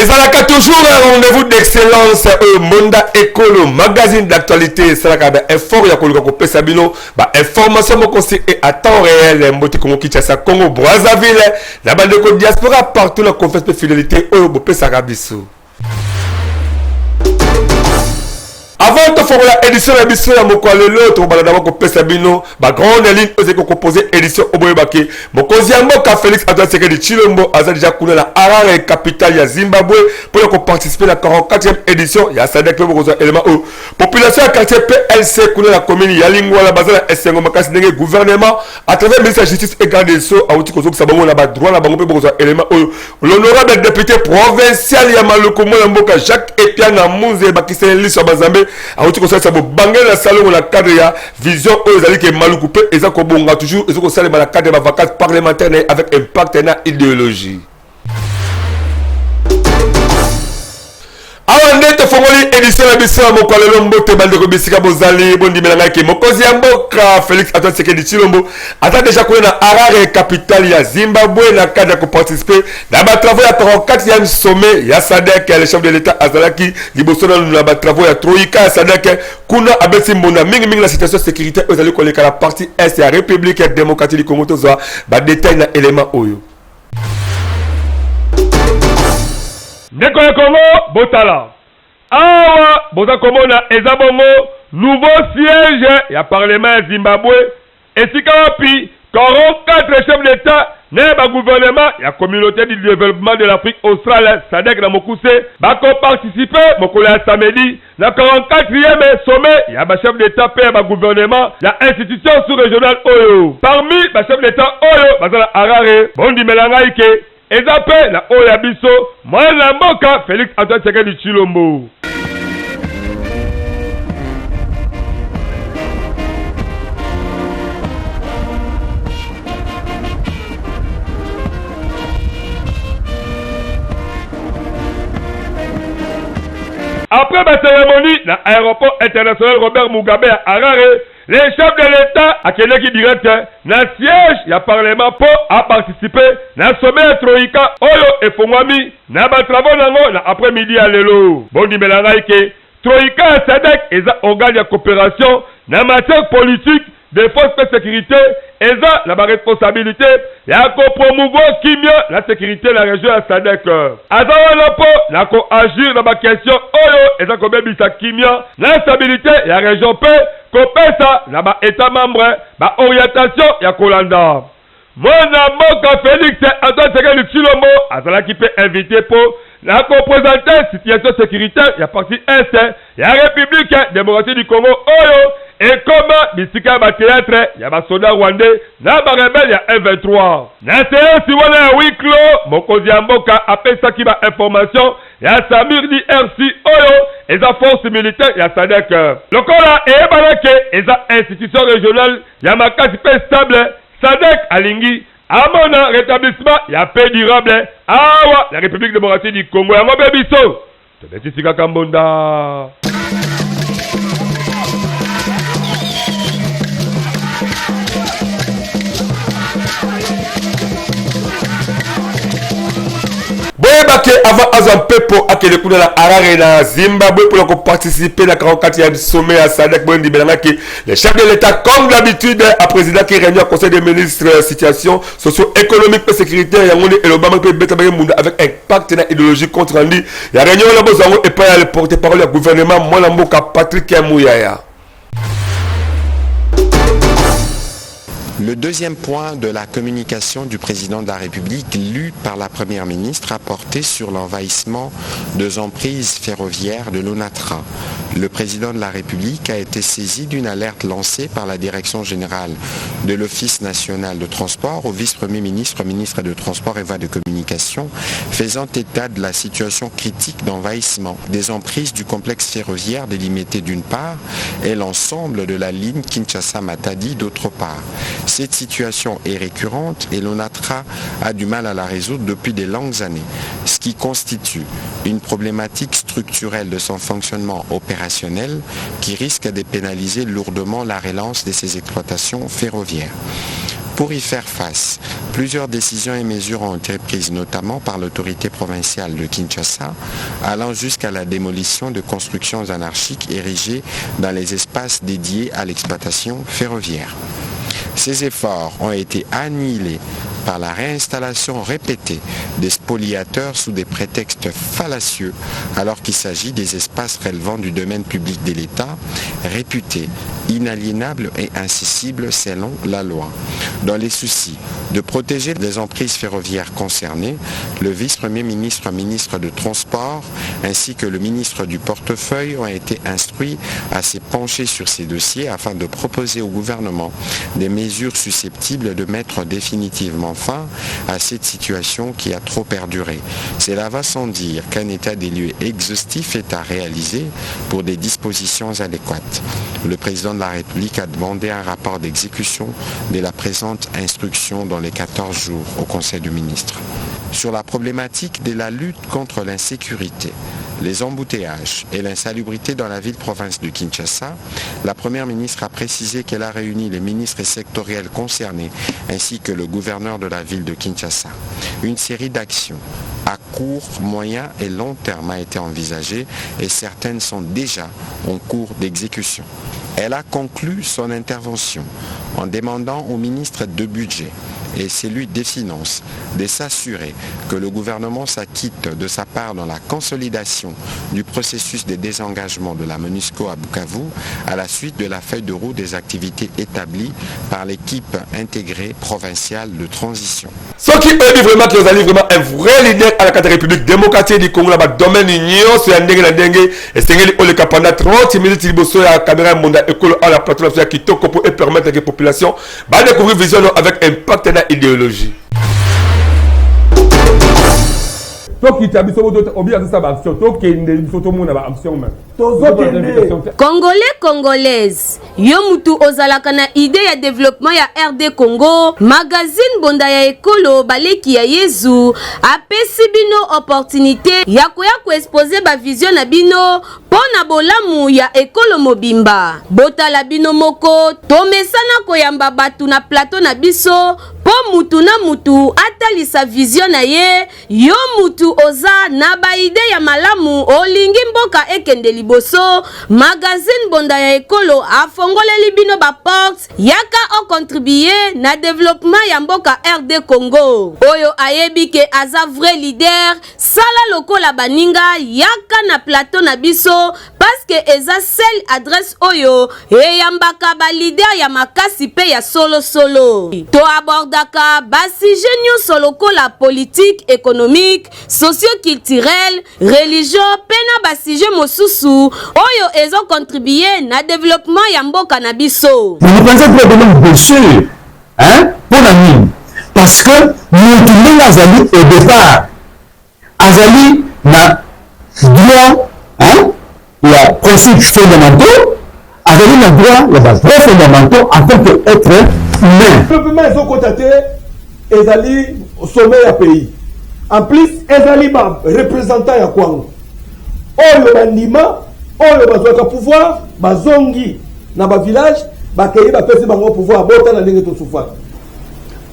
Ezalaka toujours un rendez-vous d'excellence oyo Mbonda Ekolo magazine d'actualité esalaka ba effort ya koluka kopesa bino ba information moko si et à temps réel. Mbote Congo Kinshasa, Congo Brazzaville, na bandeko diaspora partout na confiance pe fidélité oyo bopesaka biso. Avant tofongola édition na biso ya mokolo ya lelo, tokobanda d'abord kopesa bino ba grande ligne oyo ezali kocompose édition oyo. Boyebake mokonzi ya mboka Félix Antoine Tshisekedi Tshilombo aza déjà kuna na Harare, capitale ya Zimbabwe, mpo na koparticiper na 44e édition ya SADC. Mpe bokozwa élément oyo population ya quartier PLC kuna na commune ya Lingwala baza na esengo makasi ndenge gouvernement à travers ministre ya justice et garde des sceaux awuti kozongisa bango na badroit na bango. Mpe bokozwa élément oyo l'honorable député provincial ya Maluku, mwana mboka Jacques Epianga Munze, bakiseli liso ya Bazambe, awuti kosalisa bobange na salongo na cadre ya vision oyo ezali ke Maluku mpe eza kobonga toujours, eza kosalema na cadre ya bavacances parlementaire na ye avec impact na idéologie. Awa nde tofongoli édition na biso ya mokolo lelo. Mbote bandeko bisika bozali, bondimela ngai ke mokonzi ya mboka Félix Antoine Tshisekedi Tshilombo aza déjà kuna na Harare, capitale ya Zimbabwe, na cadre ya koparticiper na batravaux ya 44e sommet ya SADC. Le chef de l'État azalaki liboso nanu na batravaux ya troïka ya SADC. Kuna abeti mbonda mingimingi na situation sécurité oyo ezali koleka na partie est ya République démocratique du Congo. Tozwa badetail na élément oyo. Ndeko ya Congo, botala awa, boza komona eza bongo nouveau siège ya parlement ya Zimbabwe, esika wapi 44 chefs d'État na bagouvernement ya Communauté du développement de l'Afrique australe, SADC na mokuse, bakoparticiper mokolo ya samedi na 44e sommet ya bachef d'État mpe ya bagouvernement ya institution sous-régionale oyo. Parmi bachef d'État oyo baza na Harare, bondimela ngai ke eza mpe na oyo ya biso mwana mboka Félix Antoine Tshisekedi Tshilombo. Après ba cérémonie na aéroport international Robert Mugabe ya Harare, le chef de l'État akendeki direct na siège ya parlement mpo aparticiper na sommet ya troïka oyo efongwami na batravaux nango na après-midi ya lelo. Bondimela ngai ke troïka ya SADC eza organe ya coopération na matière politique, défense mpe sécurité. Eza na baresponsabilité ya kopromouvoir kimia na sécurité na région ya SADC. Aza wana mpo na koagir na baquestion oyo eza kobebisa kimia na stabilité ya région mpe kopesa na baétat membre baorientation ya kolanda. Mwana mboka Félix Antoine Tshisekedi Tshilombo azalaki mpe invité mpo na koprésenter situation sécuritaire ya partie est ya République démocratique du Congo, oyo ekoma bisika ya bathéâtre ya basoda rwandais na barebele ya M23. Na séance wana ya huis clos, mokonzi ya mboka apesaki bainformation ya SAMIDRC, oyo eza force militaire ya SADC. Lokola eyebanake eza institution régionale ya makasi mpe stable, SADC alingi amona rétablissement ya paix durable awa na République démocratique du Congo. Yango mpe biso tobetisi kaka mbonda. Boyebake avant azwa mpepo akende kuna na Harare na Zimbabwe mpona koparticiper na 44e sommet ya SADC, boyondimelangaki le chef de l'État, comme d'habitude, aprésidaki réunion ya conseil des ministres. Situation socio-économique mpe sécuritaire, yango nde elobamaki mpe ebetamaki mbunda avec impact na idéologie. Compte rendu ya réunion wana bozwa yango epai ya le porte parole ya gouvernement, mwana mboka Patrick Muyaya. Le deuxième point de la communication du président de la République, lu par la Première ministre, a porté sur l'envahissement des emprises ferroviaires de l'ONATRA. Le président de la République a été saisi d'une alerte lancée par la Direction générale de l'Office national de transport au vice-premier ministre, ministre de Transport et Voies de communication, faisant état de la situation critique d'envahissement des emprises du complexe ferroviaire de Limete d'une part et l'ensemble de la ligne Kinshasa-Matadi d'autre part. Cette situation est récurrente et l'ONATRA a du mal à la résoudre depuis des longues années, ce qui constitue une problématique structurelle de son fonctionnement opérationnel qui risque de pénaliser lourdement la relance de ses exploitations ferroviaires. Pour y faire face, plusieurs décisions et mesures ont été prises, notamment par l'autorité provinciale de Kinshasa, allant jusqu'à la démolition de constructions anarchiques érigées dans les espaces dédiés à l'exploitation ferroviaire. Ces efforts ont été annihilés par la réinstallation répétée des spoliateurs sous des prétextes fallacieux, alors qu'il s'agit des espaces relevant du domaine public de l'État, réputés inaliénables et incessibles selon la loi. Dans les soucis de protéger les emprises ferroviaires concernées, le vice-premier ministre, ministre de Transport, ainsi que le ministre du Portefeuille ont été instruits à se pencher sur ces dossiers afin de proposer au gouvernement des mesures susceptibles de mettre définitivement fin à cette situation qui a trop perduré. Cela va sans dire qu'un état des lieux exhaustif est à réaliser pour des dispositions adéquates. Le président de la République a demandé un rapport d'exécution de la présente instruction dans les 14 jours au Conseil de ministres. Sur la problématique de la lutte contre l'insécurité, les embouteillages et l'insalubrité dans la ville-province de Kinshasa, la Première ministre a précisé qu'elle a réuni les ministres sectoriels concernés ainsi que le gouverneur de la ville de Kinshasa. Une série d'actions à court, moyen et long terme a été envisagée et certaines sont déjà en cours d'exécution. Elle a conclu son intervention en demandant au ministre de Budget et celui des Finances de s'assurer que le gouvernement s'acquitte de sa part dans la consolidation du processus de désengagement de la MONUSCO à Bukavu à la suite de la feuille de route des activités établies par l'équipe intégrée provinciale de transition. Soki oyebi vraiment que ozali vraiment un vrai leader à la carte République démocratique du Congo na ba domaine nyonso ya ndenge na ndenge, esengeli oleka pendant 30 minutes liboso ya caméra ya mbonda ekolo awa na plateau na biso ya kitoko mpo e permettre que population ba découvrir vision no avec impact na idéologie. Tokita biso obi azosala ba action, tokende biso tomona ba action me tozokende. Congolais, Congolaise, yo mutu ozalaka na idee ya developpement ya RD Congo, magazine Bonda ya Ekolo Baleki ya Yezu apesi bino opportunité ya koya ko exposer ba vision na bino mpo na bolamu ya ekolo mobimba. Botala bino moko, tomesana koyamba bato na plateau na biso mpo mutu na mutu atalisa vision na ye. Yo mutu oza na ba idee ya malamu, olingi mboka ekende liboso, magazine Bonda ya Ekolo afongoleli bino ba porte, yaka o contribuer na developpement ya mboka RD Congo. Oyo ayebi ke aza vrai leader, sala lokola baninga, yaka na plateau na biso parce que eza seule adresse oyo eyambaka ba leader ya makasi pe ya solo solo. To abordaka ba sujet nyonso lokola politique, économique, socio-culturel, religion pe na ba sujet mosusu oyo ezo contribuer na développement ya mboka na biso. Mokonzi droit de l'homme, bien sûr, hein, mpona nini? Parce que moto ndenge azali au départ, azali na droit, hein, ya principes fondamentaux, azali na droit ya ba droits fondamentaux en tant que être humain. Développement ezokota te, ezali sommet ya pays. En plus ezali ba représentant ya kwango oyo bandima, oyo bazwaka pouvoir, bazongi na bavillage, bakei, bapesi bango pouvoir. Botala ndenge tosufaka.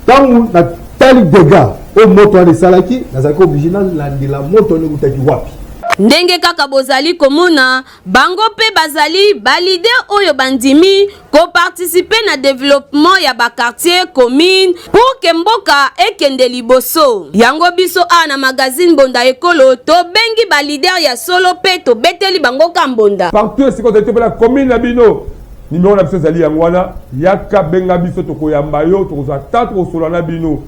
Ntango natali dégâts oyo moto wana esalaki, nazalaki obligé nalandela moto wana ekutaki wapi. Ndenge kaka bozali komona bango mpe bazali baleader oyo bandimi koparticiper na développement ya baquartier, commune, pour ke mboka ekende liboso. Yango biso awa na magazine Mbonda Ekolo tobengi baleader ya solo mpe tobeteli bango ka mbonda. Partout esika ozali, topela commune na bino, nimero na biso ezali yango wana. Yaka, benga biso, tokoyamba yo, tokozwa ta, tokosola na bino.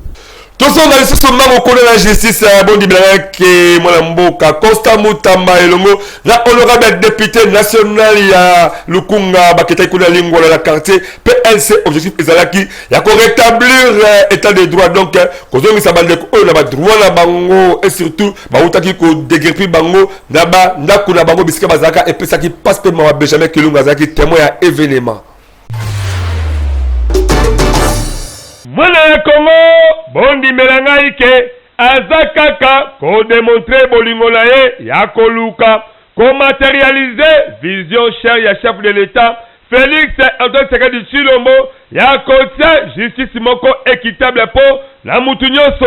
Tozonga lisusu mbango kuna na justice. Bondimela ke mwana mboka Constant Mutamba elongo na honorable député national ya Lukunga baketaki kuna Lingwala na quartier PLC. Objectif ezalaki ya korétablir état de droit, donc kozongisa bandeko oyo na badroit na bango, et surtout bautaki kodéguerpir bango na bandako na bango bisika bazalaka. Epesaki passe mpe mawa. Benjamin Kilunga azalaki témoin ya événement. Mwana ya Kongo, bondimela ngai ke aza kaka kodémontrer bolingo na ye ya koluka komatérialiser vision chère ya chef de l'État. Felix Antoine Tshisekedi Tshilombo ya kotia justice moko equitable mpo na mutu nyonso.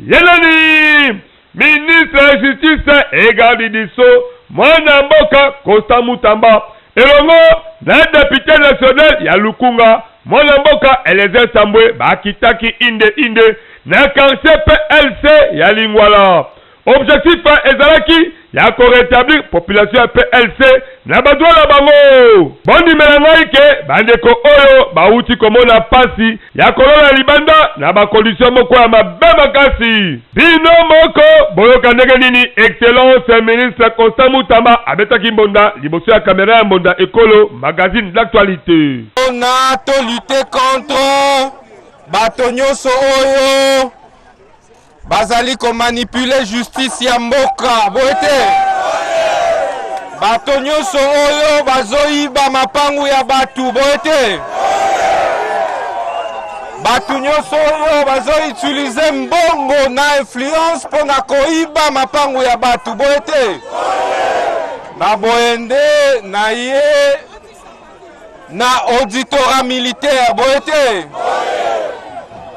Ye nani? Ministre ya Justice et garde du sceau mwana mboka Constant Mutamba elongo na depute national ya Lukunga mwana mboka Eliezer Tambwe bakitaki inde inde na quartier PLC ya Lingwala. Objectif ezalaki ya ko retablir population ya PLC na ba droits na bango. Bondimela ngai ke bandeko oyo bawuti komona pasi ya kolala libanda na ba conditions moko ya mabe makasi. Bino moko boyoka ndenge nini Excellence Ministre Constant Mutamba abetaki mbonda liboso ya camera ya Mbonda Ekolo, magazine d'actualite. Pona to lutter contre bato nyonso oyo bazali ko manipuler justice ya mboka boye te bato nyonso oyo bazoyiba mapangu ya bato boye te bato nyonso oyo bazoutilize mbongo na influence mpo na koyiba mapangu ya bato boye te na boye nde na ye na auditorat militaire boye te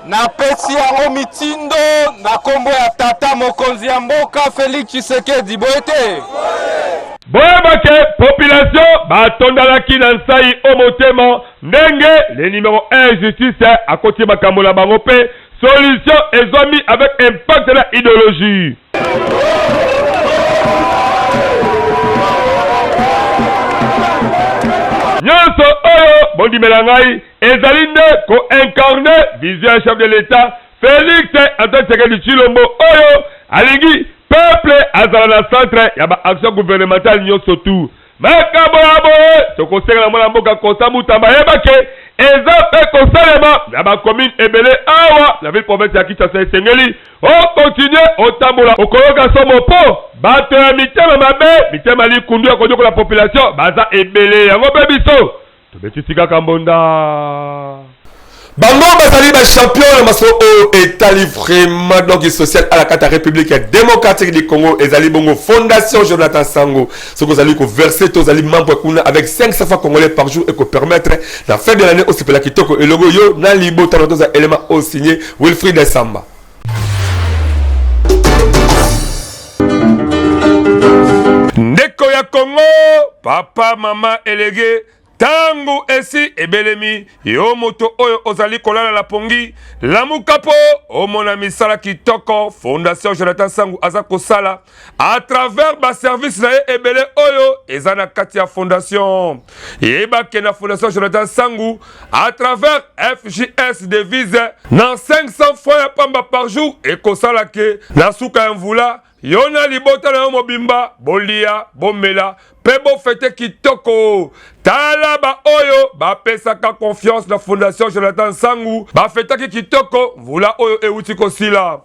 napesi yango mitindo na nkombo ya tata mokonzi ya mboka Felix Tshisekedi boye te Boyeba ke population batondalaki na nsai o motema ndenge le numero 1 justice akoti makambo na bango mpe solution ezwami avec impact na ideologie. Nyonso oyo bondimela ngai ezali nde ko incarner vision ya chef de l'Etat Felix Antoine Tshisekedi Tshilombo oyo alingi peuple azala na centre ya ba actions gouvernementales nyonso tout. Makambo ya boye tokosenga na mwana mboka Constant Mutamba ayeba ke eza mpe kosalema na ba commune ebele awa na ville province ya Kinshasa. Esengeli o continuer otambola, okoyoka somo mpo bato ya mitema mabe, mitema likundu ya konyokola population baza ebele. Yango mpe biso Tobetisi kaka mbonda. Bango bazali ba champion na masolo oyo etali vraiment donc social à la kati ya République démocratique du Congo. Ezali bongo Fondation Jonathan Sango. Soki ozali ko verser to ozali membre kuna avec 500 francs congolais par jour et ko permettre na fin de l'année osepela kitoko elongo yo na libota na toza élément o signé Wilfried Samba. Ndeko ya Congo, papa, mama, elege, tango esi ebelemi, yo moto oyo ozali kolala na pongi, lamuka mpo omona misala kitoko Fondation Jonathan Sangu aza kosala à travers ba service na ye ebele oyo eza na kati ya fondation. Yeba ke na Fondation Jonathan Sangu à travers FJS devise na 500 francs ya pamba par jour ekosala ke na suka ya mvula yo na libota na yo mobimba bolia, bomela mpe bofete kitoko. Tala ba oyo bapesaka confiance na Fondation Jonathan Nsangu bafetaki kitoko mvula oyo euti kosila.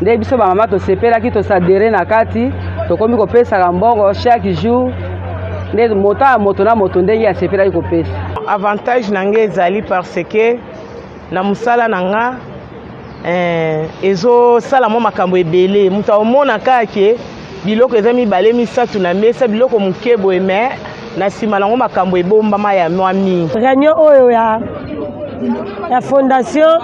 Nde biso bamama tosepelaki, tosadere na kati, tokomi kopesaka mbongo chaque jour, nde moto ya moto na moto ndenge asepelaki kopesa. Avantage na ngai ezali parce que na mosala na nga ezosala mwa makambo ebele. Moto aomona kaka ke biloko eza mibale misato na mesa, biloko moke boye, mais na nsima nango makambo ebombama ya mwa mingi. Réunion oyo ya fondation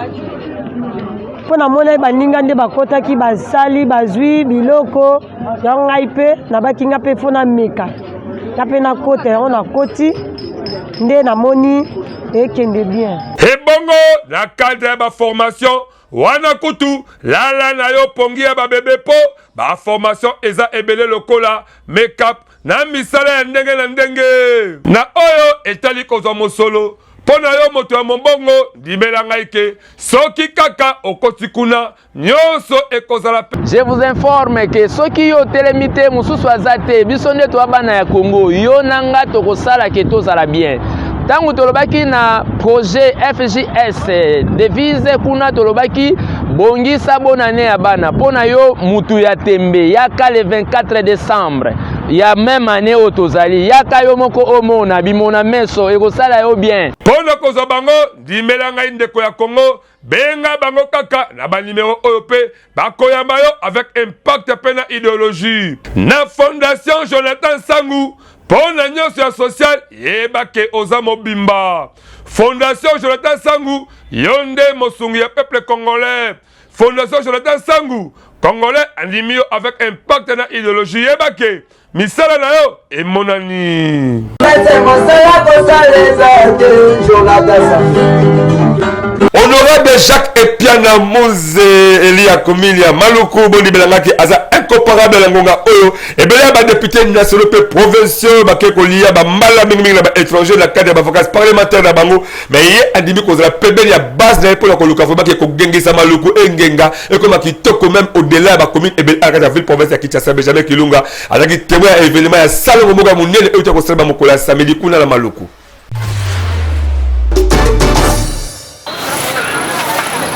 mpo namonaki baninga nde bakotaki basali bazwi biloko yango, ngai mpe nabaki nga mpe fo nameka nga mpe nakota yango, nakoti nde namoni ekende bien. Ebongo na cadre ya baformation wana kutu lala na yo pongi ya babebe mpo baformation eza ebele lokola make-up na misala ya ndenge na ndenge. Na oyo etali kozwa mosolo mpo na yo moto ya mombongo, ndimela ngai ke soki kaka okoti kuna nyonso ekozala. Je vous informe que soki yo otelemi te, mosusu aza te. Biso nde toa bana ya Congo, yo na nga tokosala ke tozala bien. Ntango tolobaki na projet FJS devise kuna, tolobaki bongisa bonane ya bana mpo na yo mutu ya tembe, yaka le 24 décembre ya même année oyo tozali, yaka yo moko omona bimona meso, ekosala yo bien. Mpo na kozwa bango, ndimela ngai ndeko ya Congo, benga bango kaka na banimero oyo mpe bakoyamba yo avec impact mpe na idéologie. Na Fondation Jonathan Sangu. Mpo na nyonso ya social, yeba ke oza mobimba. Fondation Jonathan Sangu, yo nde mosungi ya peuple congolais. Fondation Jonathan Sangu, congolais andimi yo avec impact na ideologie. Yeba ke misala na yo emonani. Honorable Jacques Epiana Moze Elia Komilia Maluku bondibelangaki aza incomparable na ngonga oyo ebele ya badepute nationaux mpe provinciaux bake kolia bambala mingimingi na baétranger na cadre ya bavacances parlementaire na bango, mais ye andimi kozala pembeni ya base na ye mpo na koluka vraiment ke kogengisa Maluku engenga ekoma kitoko, même au-delà ya bacommune ebele na kati ya ville province ya Kinshasa. Benjamin Kilunga azalaki témoin ya événement ya salongo moko ya monene oyo euti kosalema mokolo ya samedi kuna na Maluku.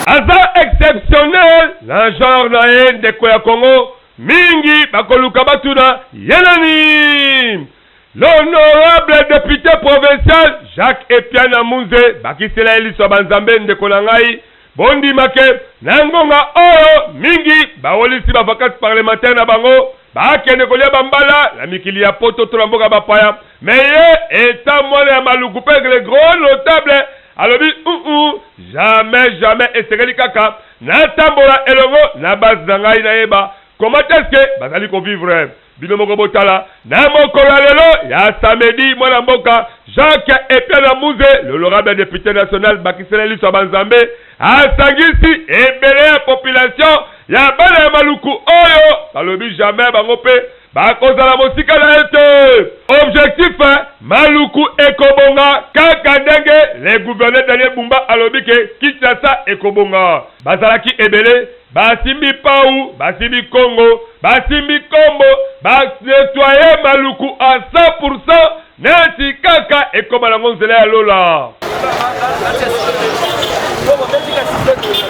Aza exceptionnel na genre na ye. Ndeko ya Congo mingi bakoluka batuna ye nani. L'honorable député provincial Jacques Epiana Munze, bakisela ye liso ya banzambe. Ndeko na ngai, bondima ke na ngonga oyo mingi bawolisi bavacances parlementaire na bango, bakende kolia bambala na mikili ya poto to na mboka bapaya, mais ye eta mwana ya Maluku mpe le grand notable alobi uu, jamais, jamais, esengeli kaka natambola elongo na base na ngai, nayeba comment est-ce que bazali kovivre. Bino moko botala na mokolo ya lelo ya samedi, mwana mboka Jacques Epiana Muze, l'honorable député national, bakisela liso ya banzambe, asangisi ebele ya population ya bana ya Maluku oyo balobi jamais bango mpe bakozala mosika na ye te. Objectif, Maluku ekobonga kaka ndenge le gouverneur Daniel Bumba alobi ke Kinshasa ekobonga. Bazalaki ebele, basimbi pau, basimbi kongo, basimbi kombo, banettoyer Maluku à 100% neti kaka ekoma nango nzela ya lola.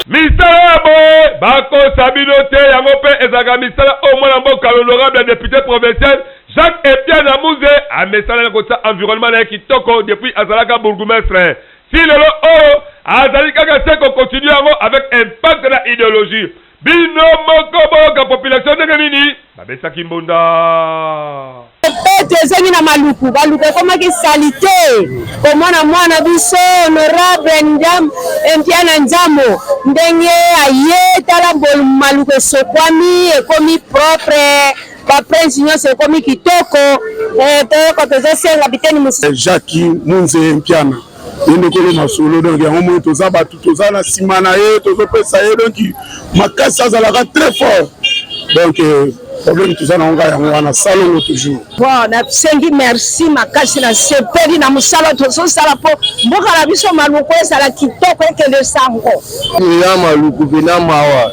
Misala ya boye bakosa bino te, yango mpe ezalaka misala oyo mwana mboka l'honorable député provincial Jacques Epiana Muze amesana na kotia environnement na ye kitoko depuis azalaka bourgmestre si lelo oyo azali kaka se kocontinue yango avec impact na idéologie. Bino moko boyoka population ndenge nini babesaki mbonda. Peto ezongi na Maluku, Maluku ekomaki salite. Komona mwana biso honorable Njam Mpiana Nzamo ndenge aye, tala Maluku esokwami, ekomi propre, ba prince nyonso ekomi kitoko. Toyoka tozosenga biteni mosusu. Jacques Munze Mpiana ye nde kolo masolo, donc yango moi toza bato toza na nsima na ye, tozopesa ye donc makasi, azalaka très fort, donc problème toza na ngo yango wana, salongo toujours. Bon, nasengi merci makasi, nasepeli na mosala tozosala mpo mboka na biso Maluku ezala kitoko, ekende sango. Ya Maluku mpena mawa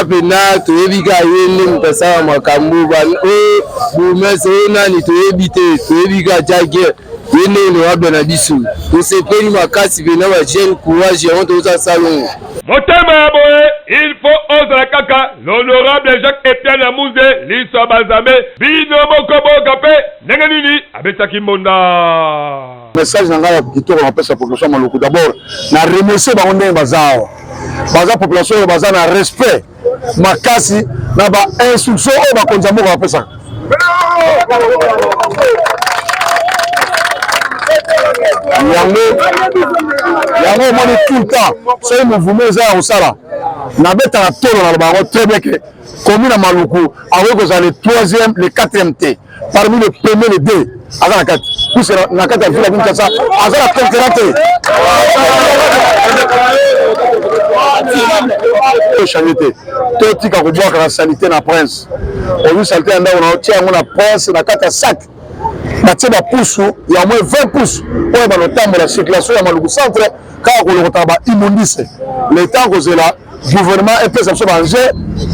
apena, toyebi ka ye nde moto asala makambo oyo, bourgmestre oyo nani toyebi te, toyebi ka Jacques, ye nde honorable na biso. Tosepeli makasi mpena, bajeune courage, yango tozosala salongo. Motema ya boye il faut ozala kaka l'honorable Jacques Epiana Muze, liso ya banzambe. Bino moko boyoka mpe ndenge nini abetaki mbonda. Message na ngai ya kitoko napesa population ya Maluku, d'abord na remercier bango ndenge baza awa, baza population oyo baza na respect makasi na ba instruction oyo bakonzi ya mboka bapesaka. Yango yango omoni tout le temps soki mouvement eza ya kosala, nabetaka tolo, naloba yango très bien ke commune ya Maluku akoki kozala le troisième, le quatrième te, parmi le premier, le deux aza na kati, puisque na kati ya ville ya Kinshasa aza na concurrent te. Tochange te, totika kobwaka na salite na prince. Ozwi salite ya ndako na otia yango na prince na kati ya sac, batie bapusu ya moins 20 pouces oyo balotambola circulation ya Maluku centre kaka kolokotaka ba immondice. Le temps kozela gouvernement epesa biso baengin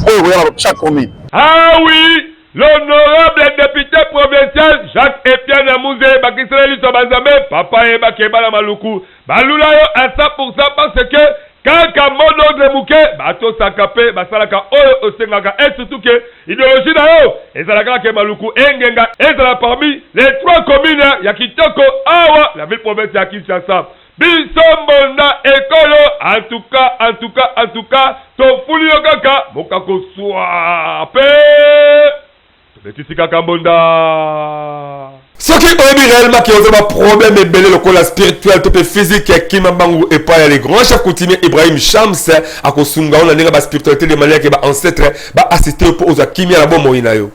oyo koya na chaque commune. Ah oui, l'honorable député provincial Jacques Epiana Muze, bakisela liso banzambe, papa yebaki bana Maluku balula yo à 100% parce que kaka mot d'ordre moke batosaka mpe basalaka oyo osengaka, et surtout ke idéologie na yo ezalaka kaka Maluku engenga, ezala parmi les trois communes ya kitoko awa la ville province ya Kinshasa. Biso mbonda ekolo, en tout cas, en tout cas, en tout cas, tofuli yo kaka mokakoswa mpe. Tobetisi kaka mbonda. Soki oyebi réellement ke oza ba problème ebele lokola spirituel to mpe physique, kima mbangu epai ya le grand chef coutumier Ibrahim Shams, akosunga yo na ndenge ba spiritualité de manière ke ba ancêtre ba assister yo mpo ozwa kimia na bomoi na yo.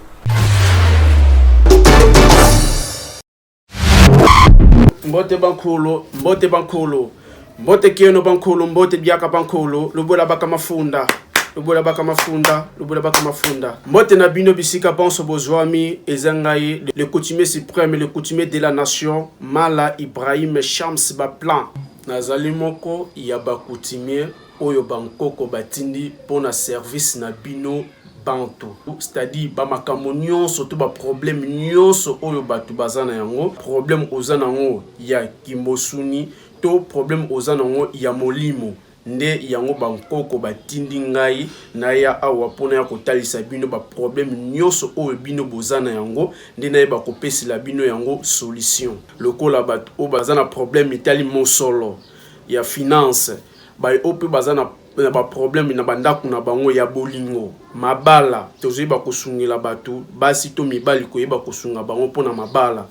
Mbote bankulu, mbote bankulu, mbote kieno bankulu, mbote biaka bankulu, lubola baka mafunda, lubola baka mafunda, lubola baka mafunda. Mbote na bino bisika banso bozwami, eza ngai le coutumier suprême, le coutumier de la nation, Mala Ibrahim Shams Baplan. Nazali moko ya ba coutumier oyo bankoko batindi mpo na service na bino bantu, c'est-à-dire ba makambo nyonso to ba problème nyonso oyo bato baza na yango, problème oza na yango ya kimosuni to problème oza na yango ya molimo, nde yango bankoko batindi ngai naya awa mpona ya kotalisa bino ba problème nyonso oyo bino boza na yango, nde nayeba kopesela bino yango solution. Lokola bato oyo baza na problème etali mosolo ya finance, baye oyo mpe baza na na ba problème na ba ndako na bango ya bolingo, mabala, tozoyeba kosungela bato basi to mibali koyeba kosunga bango mpo na mabala.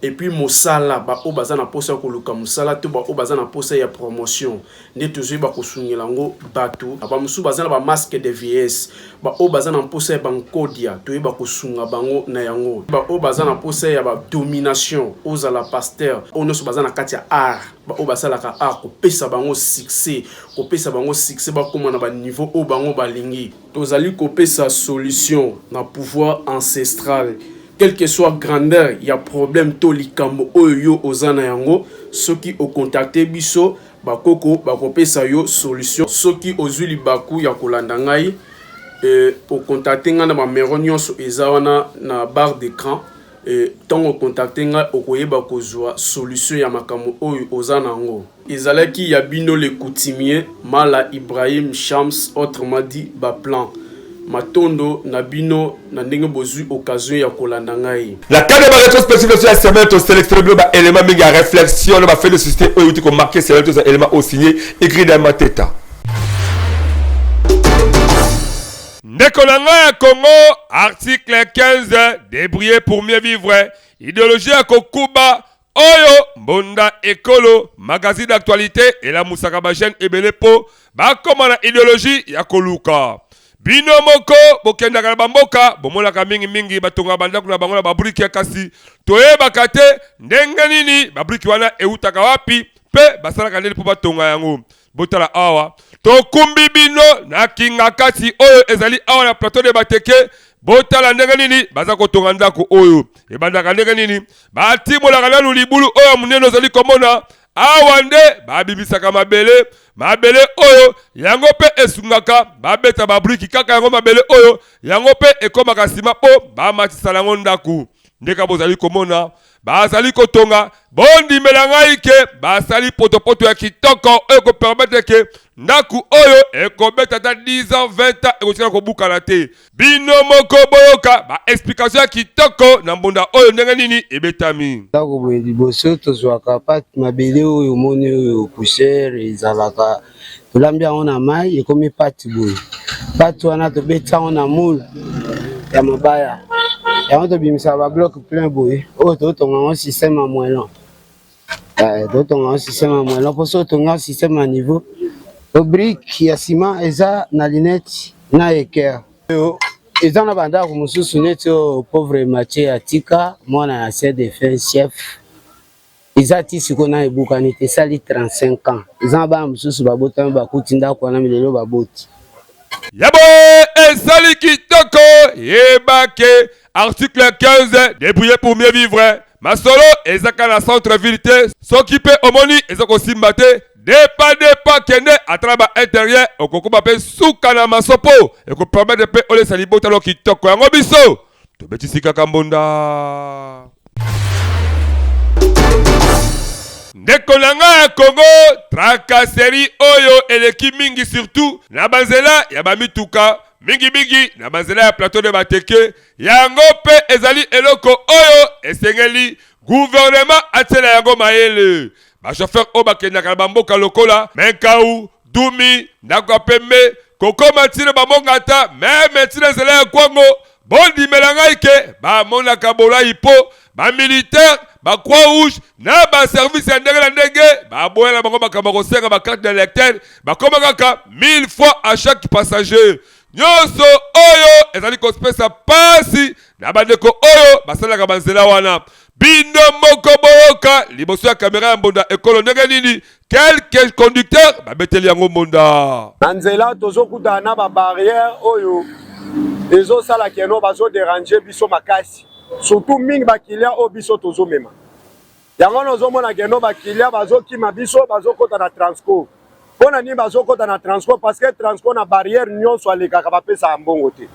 Et puis mosala, ba oyo baza na posa ya koluka mosala to ba oyo baza na posa ya promotion, nde tozoyeba kosungela yango bato. Ba mosusu baza na ba masque de vieillesse, ba oyo baza na mposa ya bankodia, toyeba kosunga bango na yango. Ba oyo baza na mposa ya ba domination, ozala pasteur, oyo nyonso baza na kati ya art, ba oyo basalaka art, kopesa bango succès, kopesa bango succès, bakoma na ba niveau oyo bango balingi. Tozali kopesa solution na pouvoir ancestral, quel que soit grandeur ya problème to likambo oyo yo oza na yango, soki o contacter biso, bakoko bakopesa yo solution. Soki ozwi libaku ya kolanda ngai, o contacter ngai na ba numero nyonso eza wana na barre d'écran. Ntango o contacter ngai, okoyeba kozwa solution ya makambo oyo oza na yango. Ezalaki ya bino le coutumier Mala Ibrahim Shams, autrement dit Baplan. Matondo na bino na ndenge bozwi occasion ya kolanda ngai. Na cadre ya ba rétrospective na biso ya semaine, to sélectionne bino ba éléments mingi ya réflexion na ba faits de société oyo euti ko marquer semaine. Toza élément oyo signé Igrida Mateta. Ndeko na ngai ya Congo, article 15, débrouiller pour mieux vivre, idéologie ya kokuba oyo Mbonda Ekolo magazine d'actualité elamusaka ba jeunes ebele po bakoma na idéologie ya koluka. Bino moko bokendaka na bamboka, bomonaka mingi mingi batongaka bandako na bango na babrike, kasi toyebaka te ndenge nini babrike wana eutaka wapi mpe basalaka nini mpo batonga yango. Botala awa, tokumbi bino na Kingakati oyo ezali awa na plateau de Bateke. Botala ndenge nini baza kotonga ndako oyo. Ebandaka ndenge nini? Batimolaka nanu libulu oyo monene ozali komona awa, nde babimisaka mabele. Mabele oyo yango mpe esungaka babeta babriki kaka yango mabele oyo yango mpe ekomaka nsima mpo bamatisa yango ndako. Ndeka bozali komona bazali kotonga, bondimela ngai ke basali potopoto ya kitoko oyo ekopermettre ke ndako oyo ekobeta ata 10 ans, 20 ans, ekotikala kobukana te. Bino moko boyoka ba explication ya kitoko na mbonda oyo ndenge nini ebetami. Ndako boye, liboso tozwaka pate mabele oyo omoni oyo poussière ezalaka, tolambi yango na mai, ekomi pate boye. Pate wana tobeti yango na moule ya mabaya, yango tobimisaka ba bloc plein boye oyo totonga yango système ya moellon. Totonga yango système ya moellon mpo soki otonga yango système ya niveau, brique ya ciment eza na lunette na équerre. Oyo eza na bandako mosusu neti oyo pauvre Mathieu atika mwana ya chef de fin chef, eza ti sikoyo na ebukani te, esali 35 ans. Eza na bana mosusu babotami bakuti ndako wana, lelo baboti. Yabo esali kitoko. Yeba ke article 15, débrouiller pour mieux vivre, masolo ezaka na centre ville te. Soki mpe omoni eza kosimba te, depa depa, kende ata na ba intérieur, okokoma mpe suka na masopo, ekopermettre mpe olesa libota lo kitoko. Yango biso tobetisi kaka mbonda. Ndeko na ngai ya Congo, tracasserie oyo eleki mingi surtout na banzela ya bamituka, mingimingi na banzela ya plateau de Bateke. Yango mpe ezali eloko oyo esengeli gouvernement atiela yango mayele. Bachauffeur oyo bakendaka na bamboka lokola Menkau, Dumi, ndako ya pembe, kokoma ntina bamonga ata meme ntina nzela ya Kwango. Bondimela ngai ke bamonaka bolayi po ba militaires, ba croix rouge na ba services ya ndenge na ndenge baboya na bango makambo ya kosenga ba carte d'electeur, bakoma kaka 1000 fois à chaque passager. Nyonso oyo ezali kopesa pasi na bandeko oyo basalelaka banzela wana. Bino moko boyoka liboso ya kamera ya mbonda ekolo ndenge nini quelques conducteurs babeteli yango mbonda. Na nzela tozokutana na ba barrières oyo ezosala keno bazo deranger biso makasi, surtout mingi ba clients oyo biso tozomema. Yango wana ozomona keno ba clients bazokima biso, bazokota na transco. Mpo na nini bazokota na transco? Parce que transco na barrière nyonso alekaka bapesaka mbongo te.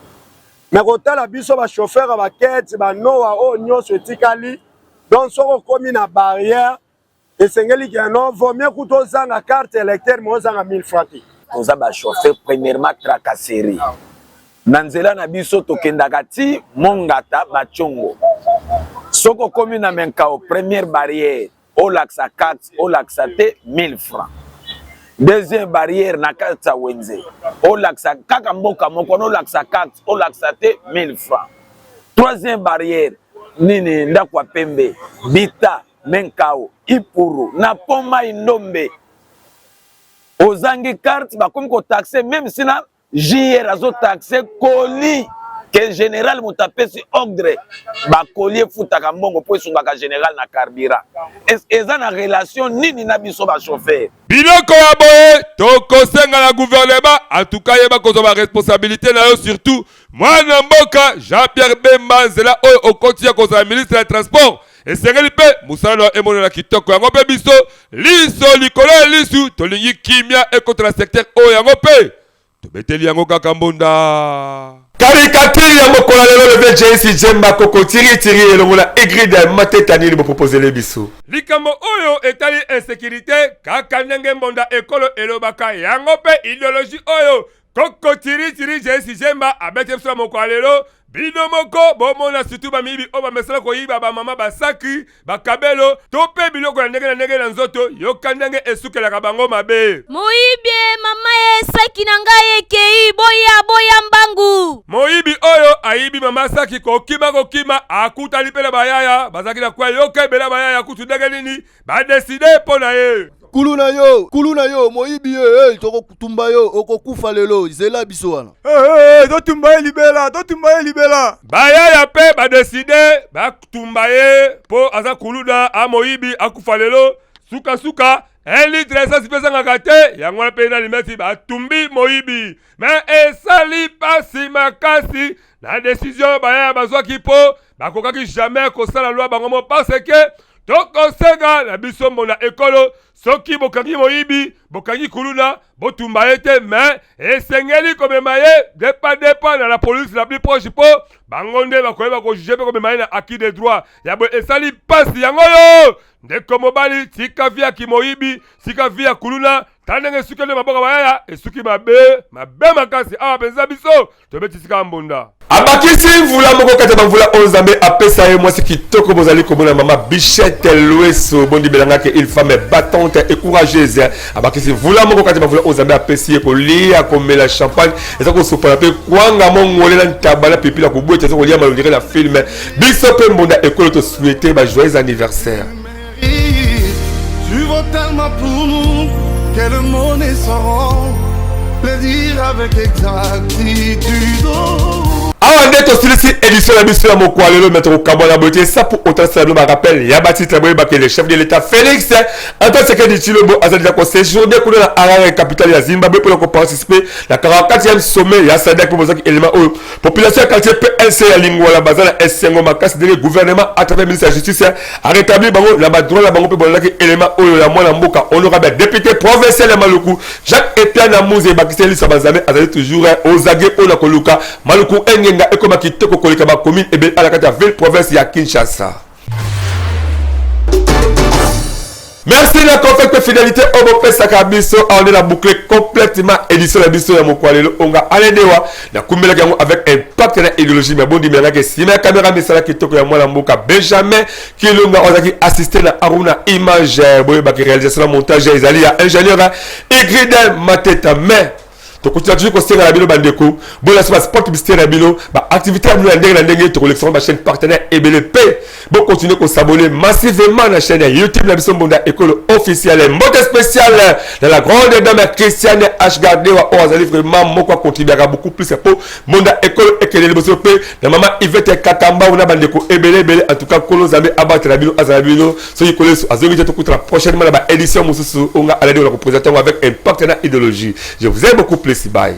Mais kotala biso ba chauffeur ya ba kete ba noa oyo nyonso etikali, donc soki okomi na barrière esengeli ke non, vaut mieux kutu ozanga carte électeur mais ozanga 1000 francs te. Toza ba chauffeur premièrement tracasserie na nzela na biso, tokendaka ti Mongata Bacongo, soki okomi na Menkao première barrière olakisa carte olakisa te 1000 francs. Deuxième barrière na kati ya wenze olakisa kaka mboka moko wana olakisa carte olakisa te 1000 francs. Troisième barrière nini ndako ya pembe bita Menkao Ipuru na pont mai Ndombe ozangi carte bakomi kotaxe meme si na JR azo taxe colis que general moto apesi ordre ba colis efutaka mbongo po esungaka general na carburant. Eza na relation nini na biso ba chauffeur? Biloko ya boye tokosenga na gouvernement en tout cas yeba kozwa ba responsabilite na yo surtout mwana mboka Jean Pierre Bemba nzela oyo okoti ya kozala ministre ya transport esengeli mpe mosala na yo emonana kitoko yango mpe biso liso likolo ya lisu tolingi kimia ekota na secteur oyo yango mpe tobeteli yango kaka mbonda. Caricature ya mokolo ya lelo le vieux JC Djemba Koko Tiri Tiri elongo na Ingrid Mateta nini bopropozele biso? Likambo oyo etali insecurite kaka ndenge mbonda ekolo elobaka yango mpe ideologie oyo Koko Tiri Tiri JC Djemba abeti biso na mokolo ya lelo. Bino moko bomona surtout ba miyibi oyo bamesana koyiba ba mama ba saki, ba kabelo to pe biloko ya ndenge na ndenge na nzoto, yoka ndenge esukelaka bango mabe. Moyibi e mama e saki na ngai ekei, boya boya mbangu. Moyibi oyo ayibi mama saki kokima kokima akutani pe na bayaya bazalaki na coin, yoka ebele ya bayaya kutu ndenge nini ba decide mpo na ye. Kuluna yo, kuluna yo, moyibi ye, hey, tokotumba yo, okokufa lelo, zela biso wana. Hey, hey, totumba ye libela, totumba ye libela. Bayaya pe ba decide batumba ye mpo aza kuluna, a moyibi, akufa lelo. Suka suka un litre essence mpe ezangaka te, yango wana mpe na limeti batumbi moyibi. Mais esali pasi makasi na decision bayaya bazwaki mpo bakokaki jamais kosala loi bango mo parce que tokosenga na biso mbona ekolo soki bokangi moyibi bokangi kuluna botumba ye te mais esengeli komema ye depa depa na la police la plus proche mpo bango nde bakoyeba kojuge mpe komema ye na acquis de droit ya boye esali mpasi yango yo ndeko mobali tika vi ya kimoyibi tika vi ya kuluna tala ndenge esuki nde maboko bayaya esuki mabe mabe makasi awa mpenza biso tobeti sika mbonda. Abakisi mvula moko kati ya bamvula oyo Nzambe apesa ye mwasi kitoko bozali komona mama Bichette Lueso bondimela nga ke une femme battante et courageuse abakisi mvula moko kati ya bamvula oyo Nzambe apesi ye kolia komela champagne eza kosopana mpe kwanga mongole na ntaba na pilipili ya kobweta eza kolia malondire na film biso mpe mbonda ekolo to souhaite ba joyeux anniversaire Tu vaux tellement pour nous quelle monnaie sauront le dire avec exactitude. Awa nde tosilisi édition na biso ya mokolo lelo me tokokabwana boye te sa pour autant sala bino barappel ya batitre boyebake le chef de l'état Félix Antoine Tshisekedi Tshilombo azali deja kosejourne kuna na Harare capitale ya Zimbabwe mpona koparticipe na 44e sommet ya SADC mpo bozaki élément oyo Population ya quartier PLC ya Lingwala baza na esengo makasi ndenge gouvernement à travers ministre ya justice a rétabli bango na ba droit na bango mpe bolandaki élément oyo ya mwana mboka honorable ya député provincial ya Maluku Jacques Epiana Muze ebakisi Elisa Bazame azali toujours aux aguets mpo na koluka Maluku engenga ekoma kitoko koleka ba commune ebele ala kati ya ville province ya Kinshasa. Merci na confiance pe fidélité oyo bopesaka biso awa nde na boucle complètement édition na biso ya mokwa lelo onga aledewa nakumbelaki yango avec impact na idéologie mais bondimelangaki nsima ya kamera misala kitoko ya mwana mboka Benjamin Kilunga oyo azalaki assisté na Aruna Image boyebaki réalisation na montage ezali ya ingénieur Igride Mateta mais. Tokotika toujours kosenga na bino bandeko, bolasa ba spot publicitaire na bino, ba activité ya bino ya ndenge na ndenge, tokolekisa yango ba chaîne partenaire ebele mpe bokontinue kosabonner massivement na chaîne ya YouTube na biso Mbonda Ekolo officiel. Mbote spécial na la grande dame ya Christiane Ashgardewa oyo azali vraiment moko akontribuaka beaucoup plus mpo Mbonda Ekolo ekende liboso, mpe na mama Yvette Katambau na bandeko ebele ebele. En tout cas, Nkolo Nzambe abatela bino, azala bino. Soki Nkolo Yesu azongi te, tokutana prochainement na ba édition mosusu oyo nga aladi na kopresente yango avec impact na idéologie. Je vous aime beaucoup plus, bye.